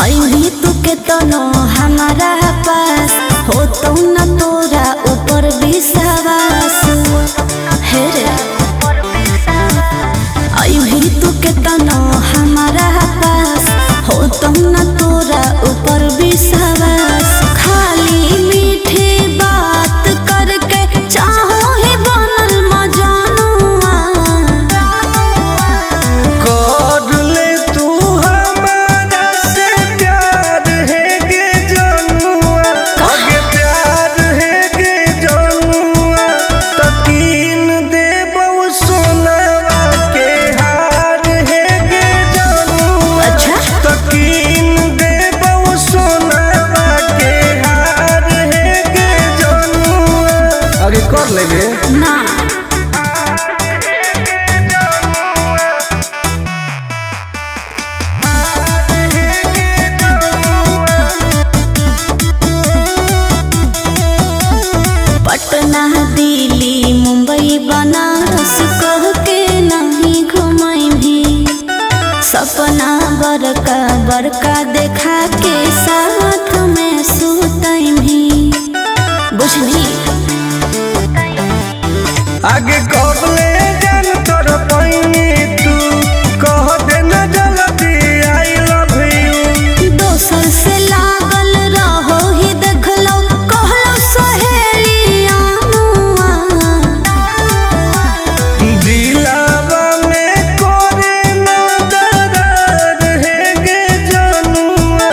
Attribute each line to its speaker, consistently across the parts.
Speaker 1: अइली तू के तनो हमारा पास हो तो न तोरा ऊपर विश्वास हे रे। अइली तू के तनो हमारा पास हो तो न तोरा ऊपर विश्वास। खाली मीठी बात करके चाहो ही बनल मजनुआ।
Speaker 2: कर ले तू हमारा से प्यार है गे जनुआ, आगे प्यार है गे जनुआ, तकीन देबौ सोनवा के हार है गे जनुआ।
Speaker 1: अच्छा।
Speaker 2: तकीन देबौ सोनवा के हार है गे जनुआ। आगे कर लेबे।
Speaker 1: ना पटना दिल्ली मुंबई बनारस कह के नहीं घुमाई भी। सपना बड़का बड़का देखा के साथ में सुतई भी। बुझली
Speaker 2: आगे कबले जान तोर पैनी तू कह दे न जल्दी I love you.
Speaker 1: दोसर से लागल रहो ही देखलो कहलो सहेलिया मुआ।
Speaker 2: दिलावा में कोरे न दरार है गे जनुआ,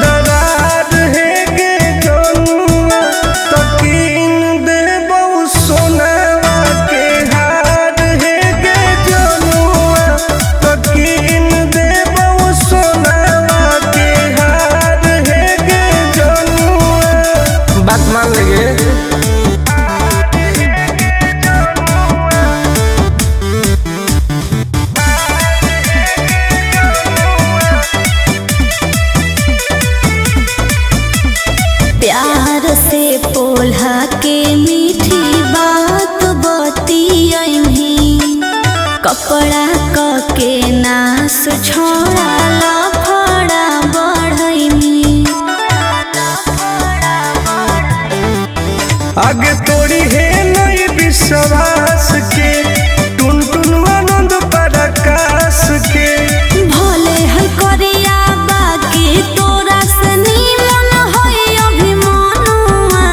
Speaker 2: दरार है गे जनुआ, तकीन देबौ सोनवा के हार है गे जनुआ, तकीन देबौ सोनवा के हार है गे जनुआ। बात मान लेंगे।
Speaker 1: प्यार से पोल्हा के मीठी बात बतियही। कपड़ा क के नास छोड़ा लफड़ा बढ़ैनी।
Speaker 2: आगे तोड़ी है नहीं विश्वास के टुन टुन आनंद पराकाश के।
Speaker 1: भोले है करिया बाकी तोरा से निमन है अभिमानुआ।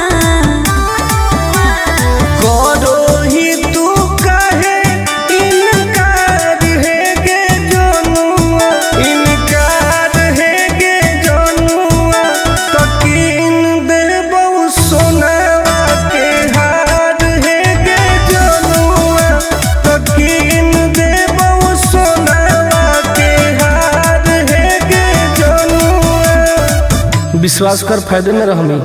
Speaker 2: करो ही तू काहे इनकार है गे जनुआ, इनकार है गे जनुआ, तकीन देबौ सोनवा के हार है गे जनुआ, तकीन देबौ सोनवा के हार है गे जनुआ। विश्वास कर फायदे में रहमी।